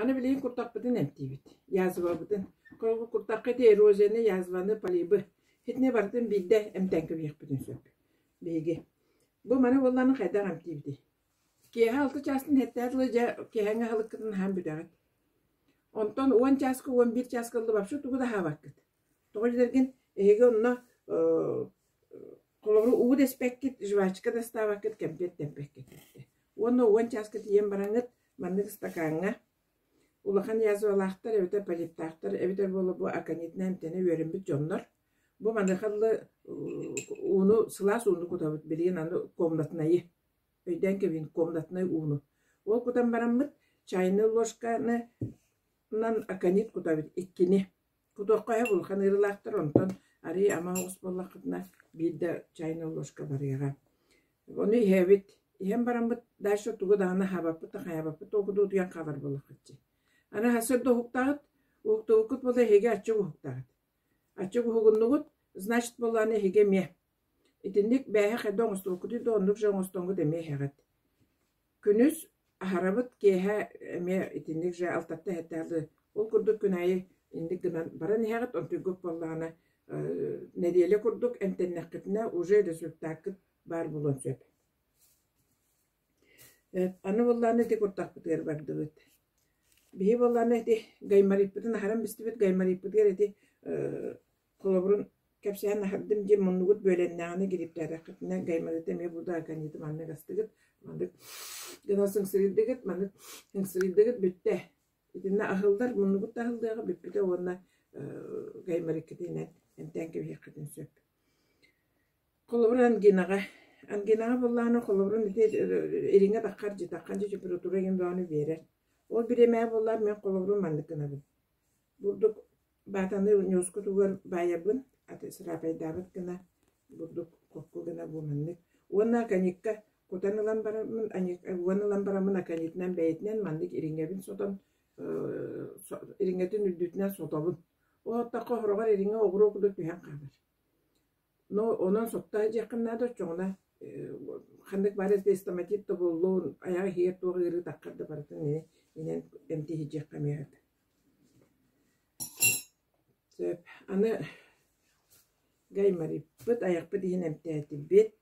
Аны билигин куртахпытын эмтиибит, язвабытын. Холобур, куртахха ити эрозияны, язваны, полибы итини барытын биирдэ эмтээн кэбиһиэхпитин сөп биһиги. Бу маны буоллаҕына хайдах эмтиибитий? Киэһэ алта чаастан сэттэ дылы дьэ киэһээҥҥи аһылыккытын аһаан бүтэҕит. Онтон 10 чааска, 11 чааска ылла вообще тугу да аһаабаккыт. Тоҕо диэтэргин, эһиги онно холобур уу да испэккит, жвачка да астаабаккыт, кэмпиэт да эмпэккит. Уонна 10 чааска тиийэн бараҥҥыт маннык ыстакааҥҥа улахан язвалаахтар эбэтэр полиптаахтар эбэтэр буола бу аконитынан эмтэнэ үөрэммит дьоннор бу маныаха дылы ууну сылаас ууну кутабыт билигин аны комнатнайы өйдөөн кэбиһин комнатнай ууну ол кутан бараммыт чайный ложканы аконит кутабыт иккини Кутуохха сөп улахан ыарыылаахтар, онтон арыый ама оҕус буоллаххытына биир да чайная ложка барыаҕа. Ону иһэбит, иһэн бараммыт дальше тугу даҕаны аһаабаппыт да хайаабаппыт да ол утуйан хаалар буоллаххыт дии. Аны сарсыарда уһуктаҕыт, уһуктубуккут буолла эһиги аччык уһуктаҕыт. Аччык уһугуннугут, значит буоллаҕына эһиги эмиэ итинник бээһэ хайда оҥостубуккутуй да оннук же оҥостоҥҥут эмиэ иһэҕит. Күнүс аһарабыт, киэһэ эмиэ итинник же алтатта эһэттээх Ол курдук күн аайы инник гынан баран иһэҕит, онтуйгут буоллаҕына нэдиэлэ курдук эмтэннэххитинэ уже результаккыт баар буолуон сөп. Аны буоллаҕына ити куртахпытыгар бардыбыт. Биһи буоллаҕына ити гайморитпытын аһаран бистибит, гайморитпытыгар ити Холобурун кэпсээн аһардым диэн муннугут бүөлэннэҕинэ гириптээтэххитинэ гайморита эмиэ бу да акониту маннык астыгыт, маннык гына сыҥсыйдыгыт, маннык сыҥсыйдыгыт бүттэ. Итиннэ аһыллар, муннугут да аһыллыаҕа бүппүтэ уонна гаймориккитинэн эмтээн кэбиһиэххитин сөп. Холобур, ангинаҕа. Ангинаҕа буоллаҕына, холобурун ити ириҥэ таххар, дьитаххан температура игин бөҕөнү биэрэр. Ол бириэмэҕэ буоллар мин холобурун маннык гынабын. Бурдук баатаны ньуоскутугар баайабын, аты сыраапайдаабыт гына бурдук хокку гына бу маннык. Уонна аконитка кутан ылан бараммын, уган ылан бараммын аконитынан бэйэтинэн маннык ириҥэбин сотон, ириҥэтин үрдүтүнэн сотобун. Ол оттоххо хороҕор ириҥэ оҕуруо курдук түһэн хаалар. Но онон соттоох дьиэххин наада оччоҕуна ханнык баар стоматит да буоллун, айаҕа иһигэр туох ыарыы таххар да барытын инэн эмтии сылдьыахха эмиэ сөп. Сөп. Аны гаймориппыт, айахпыт иһин эмтээтибит,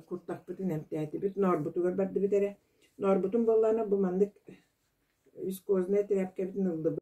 куртахпытын эмтээтибит, ноорбутугар бардыбыт эрэ. Ноорбутун буоллаҕына бу маннык вискозная тряпкабытын ыллыбыт.